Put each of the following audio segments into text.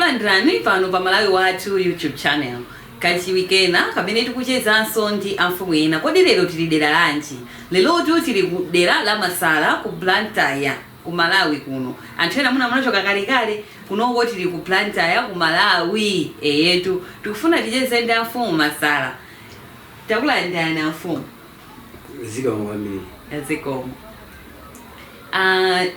Takulandirani pano pa Malawi Wathu YouTube channel kachiwiri kena kamene tikuchezanso ndi amfumu ena. Kodi lero tili dera lanji? Lerotu tili ku dera la Masala ku Blantyre, ku Malawi kuno. Anthu ena muna munachoka kalekale kunoko. Tili ku Blantyre ku Malawi. Eyetu, tikufuna ticheze ndi amfumu Masala. Takulandirani, amfumu. Zikomo kwambiri. Zikomo.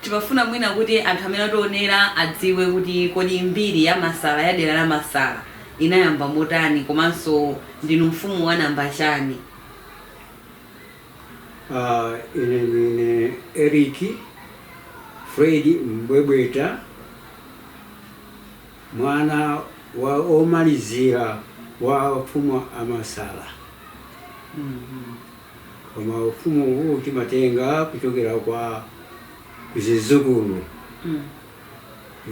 Timafuna mwina kuti anthu amene ationera adziwe kuti kodi mbiri ya Masala, ya dera la Masala, inayamba motani, komanso ndinu mfumu wa namba chani? Ine ndine Eric Fred Mbwebweta, mwana wa omalizira wa mfumu Amasala. Koma ufumu uwu timatenga kuchokera kwa kuzizukulu.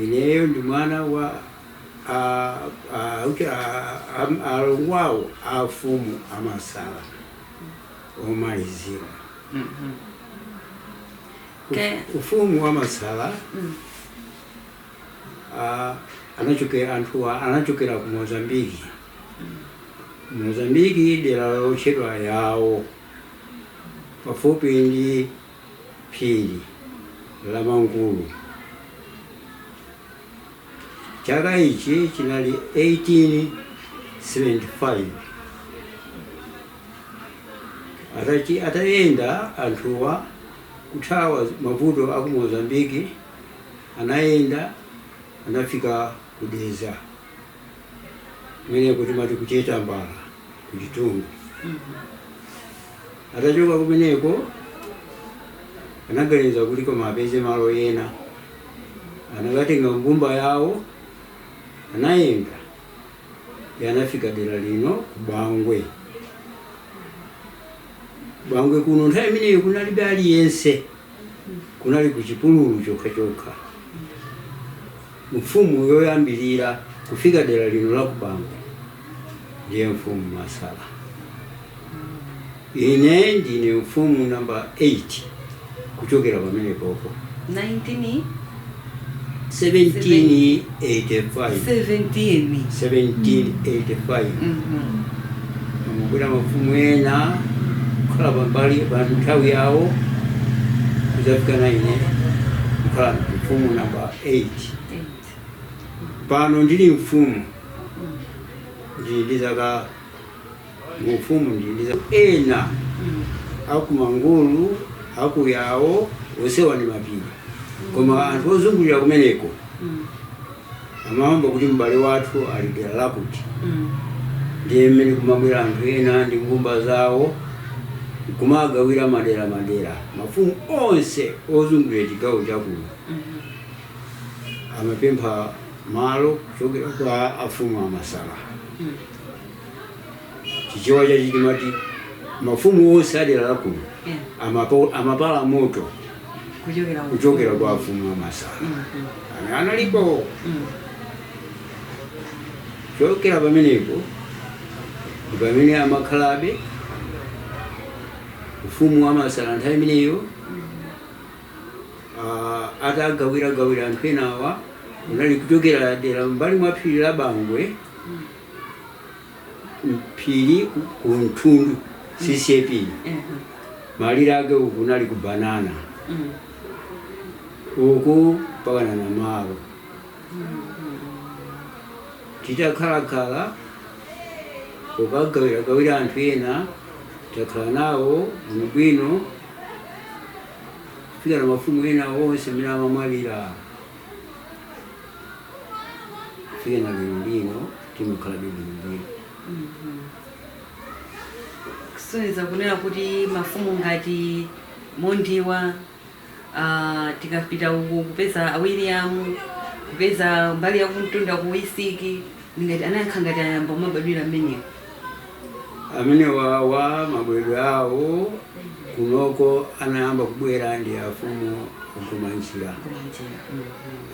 Ineyo ndi mwana wa alongo awo a mfumu Amasala omalizira. Ufumu wa Masala anachokera, anthuwa anachokera ku Mozambiki. Mozambiki, dera lotchedwa Yawo, pafupi ndi phiri la Mangulu. Chaka ichi chinali 1875. Atayenda anthuwa kuthawa mavuto aku Mozambiki, anayenda, anafika kudeza kumeneko timati kuchetambala kuchitungu. Atachoka kumeneko anaganiza kuti koma apeze malo ena. Anakatenga mbumba yawo, anayenda, anafika dera lino ku Bangwe. Bangwe kuno nthawi imeneyo kunalibe aliyense, kunali ku chipululu chokhachokha. Mfumu yoyambirira kufika dera lino la ku Bangwe ndiye mfumu Masala. Ine ndine mfumu namba 8 kuchokera pamenepopo. 19 1785. 17 1785. Amabwera mafumu ena kukhala pambali pa nthawi yawo, kuzafika na ine kukhala mfumu namba 8. Pano ndili mfumu, ndili ndi zaka, mufumu ndili ndi zaka ena akumangulu akuyawo onsewa ndi mapiri, koma anthu ozungulira kumeneko amamva kuti m'bale wathu ali dera lakuti. Ndiye mmene kumabwera anthu ena ndi mbumba zawo kumagawira madera madera. Mafumu onse ozungulira chigawo chakuno amapempha malo kuchokera kwa afumu Amasala. Chichewa chachi timati mafumu onse adera lakuno amapala moto kuchokera kuchokera kwa afumu Amasala. Amene analipo. Chokera pamenepo ndi pamene amakhalabe ufumu wa Masala nthawi imeneyo. Atagawiragawira anthu enawa, unali kuchokera dera mbali mwa phiri la Bangwe, phiri ku Mthundu CCAP. Malire ake uku kunali ku Banana, uku mpaka na Malo. Titakhalakhala ukagawiragawira anthu ena, takhala nawo bwinobwino kufika na mafumu ena onse amene amamwalira, kufika na lero lino timakhalabe bwinobwino. Kusonyeza kunena kuti mafumu ngati Mondiwa, tikapita uku kupeza a William, kupeza mbali ya kumtunda ku Wisiki, ndingati anayankha ngati ayamba mabadwira mmenewo. Amene wawa mabwedwe awo kunoko anayamba kubwera ndi afumu Agomanjira. Kumanjira.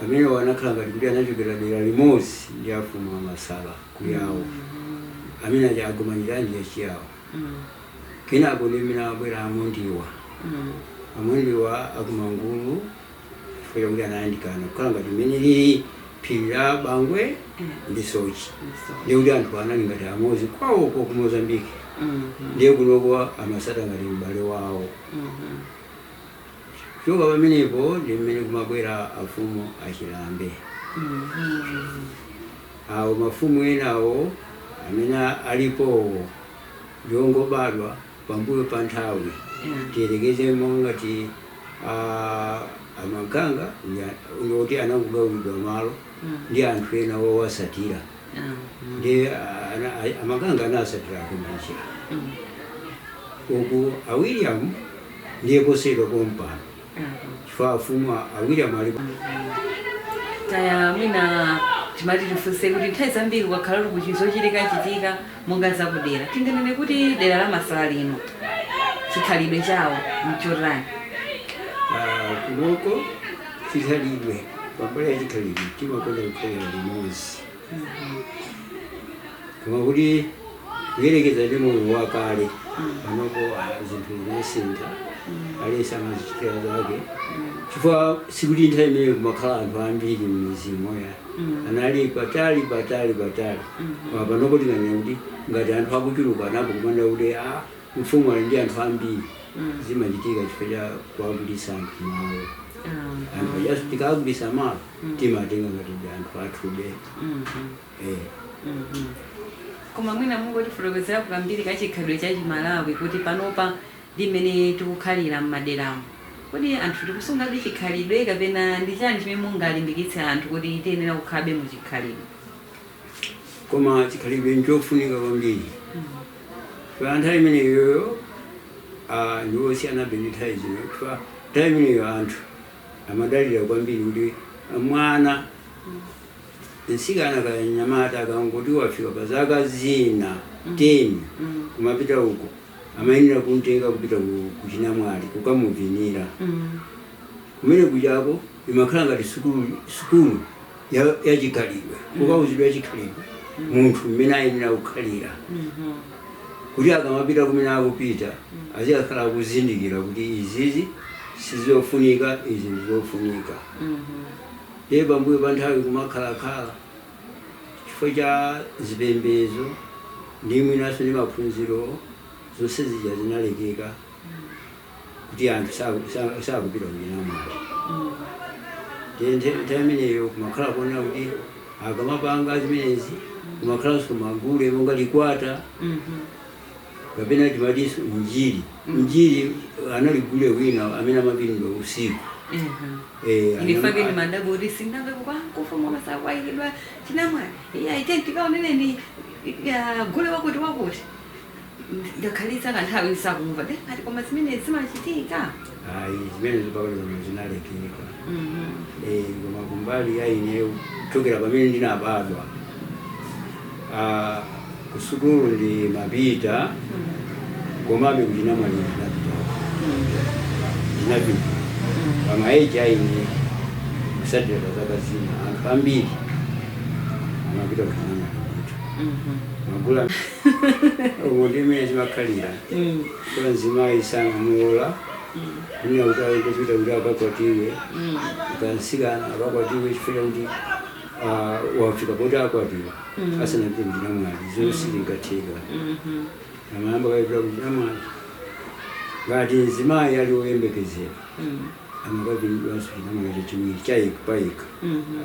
Amene wanakhala ngati kuti anachokera dera limodzi ndi afumu Amasala kuyawo. Amene aja Agomanjira ndi achiyawo. Kenako ndi amene abwera Amondiwa. Amondiwa akumangulu, chifukwa chakuti anayandikana kukhala ngati mmene lili. Phiri la Bangwe ndi Sochi, ndiye kuti anthu anali ngati amodzi kwawoko ku Mozambiki, ndiye kunoko amasata ngati m'bale wawo. Choka pamenepo ndi mmene kumabwera afumu achilambe. Awo mafumu enawo amene alipowo ndiwongobadwa pambuyo pa nthawi. Tiyerekeze ngati amaganga ndikuti anangogawidwa malo ndi anthu ena wowasatira, ndi amaganga anasatira akumanjira uku. A William ndiye posedwa pompano, chifukwa afumu a William ali Taya mwina timati tifunse kuti nthawi zambiri kukakhala kuti zochitika chitika monga zakudera, tinganene kuti dera la Masala lino chikhalidwe chawo mchotani? Ah, kunoko chikhalidwe, pambali ya chikhalidwe timakonda kukhalira limodzi, koma kuti kuyerekeza ndi moyo wakale, panopo zinthu zinasintha, aliyense amazichitira zake, chifukwa sikuti nthawi imeneyo kumakhala anthu ambiri m'midzimo ya anali patali patali patali. Koma panopo tinganena kuti ngati anthu akuchuluka anapo kumanda kuti mfumu ali ndi anthu ambiri, zimachitika chifukwa cha kuwagulitsa anthu malo. Anthu ajaso tikawagulitsa malo timatenga ngati ndi anthu athube. Koma mwina mungotifotokozera kambiri kachikhalidwe cha Chimalawi, kuti panopa ndi mmene tikukhalira m'maderamo, kodi anthu tikusungabe chikhalidwe kapena ndi chani chimene mungalimbikitse anthu kuti tiyenera kukhalabe mu chikhalidwe? Koma chikhalidwe nchofunika kwambiri. Pa nthawi imeneyoyo ndiwosiyanabe ndi nthawi zino, chifukwa nthawi imeneyo anthu amadalira kwambiri kuti mwana mtsikana kaya mnyamata akangoti wafika pa zaka zina 10 kumapita uko, amayenera kumtenga kupita kuchinamwali kukamuvinira. Kumene kujako imakhala ngati sukulu, sukulu ya chikhalidwe, kukauzidwa chikhalidwe munthu mmene ayenera kukhalira, kuti akamapita kumene akupita azikakhala akuzindikira kuti izizi sizofunika, izi ndizofunika. Ndiye pambuyo pa nthawi kumakhalakhala chifukwa cha zipembedzo ndi mwinanso ndi maphunziro, zonse zija zinalekeka, kuti anthu sakupita kuchinamwali. Ndiye nthawi imeneyo kumakhala kuona kuti akamapanga zimenezi kumakhalanso magule monga likwata kapena timatinso njiri. Njiri anali gule wina amene amapindwa usiku. Ndifake ni madabo kuti sindamve kwa mfumu Masala kwayikidwa chinamwali, iya ite tikaonene ndi ya, gule wakuti wakuti, ndakhalitsa kanthawi ndisakumva ndengati, koma zimene zimachitika? Ayi, zimenezo pakati pano zinalekeka. Koma kumbali ya ine, kuchokera pamene ndinabadwa, kusukulu ndi mapita, komabe kuchinamwali ndinapita, ndinapita pama age aine. Kusatira pa zaka zina, anthu ambiri amapita kuchinamwali ndithu, magula umo ndimene zimakhalira. Kwa mzimayi samamulola kunena kuti ayengopita kuti akakwatiwe, kansikana akakwatiwe chifukwa kuti wafika poti akwatiwa asanapite kuchinamwali, zonse zingatheka. Amayamba kaipita kuchinamwali. Ngati mzimayi ali woyembekezera, amakavinidwanso chinamwali chachiwiri chayika payika.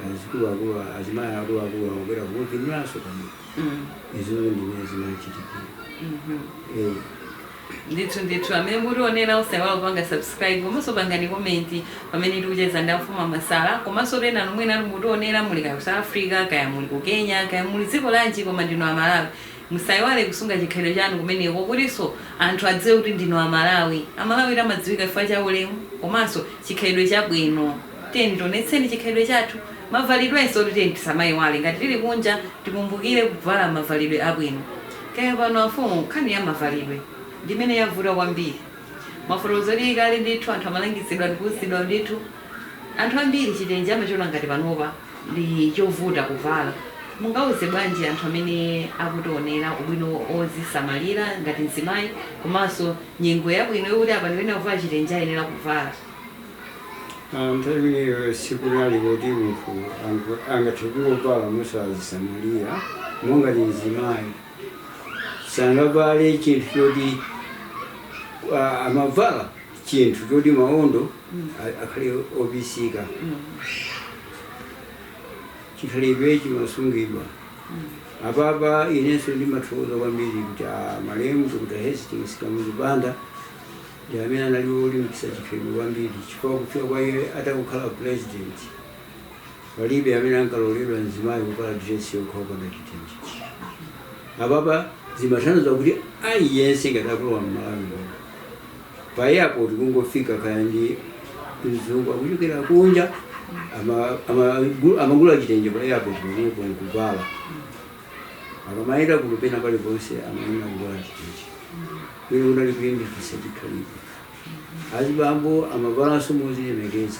Azikuluakulu, azimayi akuluakulu amabwera kumuviniranso pamwe. Izozo ndimene zimachitikira. Ndithu ndithu, amene mutionera usaiwala kupanga subscribe komanso pangani comment pamene tikucheza ndi amfumu Masala. Komanso pena nomwe nanu mutionera muli kaya ku South Africa, kaya muli ku Kenya, kaya muli dziko lanji, koma ndinu Amalawi, musaiwale kusunga chikhalidwe chanu kumeneko, kutinso anthu adziwe kuti ndinu Amalawi. Amalawi tamadziwika chifukwa cha ulemu komanso chikhalidwe chabwino. Tiyeni tionetseni chikhalidwe chathu, mavalidwenso kuti tiyeni tisamayiwale, ngati tili kunja tikumbukire kuvala mavalidwe abwino. Kaya pano afumu, nkhani ya mavalidwe ndimene yavuta kwambiri. Mafotokozo kale ndithu anthu amalangizidwa ndikuuzidwa ndithu, anthu ambiri chitenje amachiona ngati panopa ndi chovuta kuvala. Mungauze bwanji anthu amene akutionera ubwino ozisamalira ngati mzimayi, komanso nyengo yabwino yokuti apa ndikuyenera kuvala chitenje, ayenera kuvala? Nthawi imeneyo sikunali kuti munthu angathe kungovala mosazisamalira. Monga ndi mzimayi, sangavale chinthu choti amavala chinthu choti maondo akhale obisika. Chikhalidwe chimasungidwa. Apapa inenso ndimathokoza kwambiri kuti malemu Dr Hastings Kamuzu Banda ndi amene anali olimbikitsa chikhalidwe kwambiri, chifukwa kufika kwa iye atakukhala president, palibe amene ankaloledwa mzimayi kuvala dress yokha opanda chitenje. Apapa zimathandiza kuti aliyense ngati akulowa mMalawi muno, pa airport kungofika, kaya ndi mzungu akuchokera kunja, amagula chitenje pa airport pomwepo nkuvala. Akamayenda kuno, pena paliponse amayenera kuvala chitenje. Kwene kunali kulimbikitsa chikhalidwe. Azibambo amavalanso mozilemekeza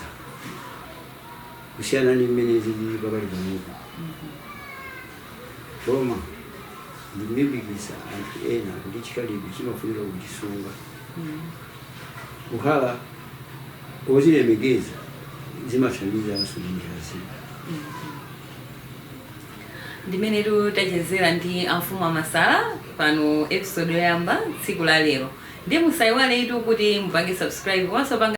kusiyana ndi mmene zilili pakali panopo. Koma ndikulimbikitsa anthu ena kuti chikhalidwe chimafunika kuchisunga. Kukhala ozilemekeza zimathandizanso ndi njira zina. Ndimene tachezera ndi amfumu amasala pano, episode yoyamba tsiku la lero. Ndiye musayiwaletu kuti mupange subscribe komanso panga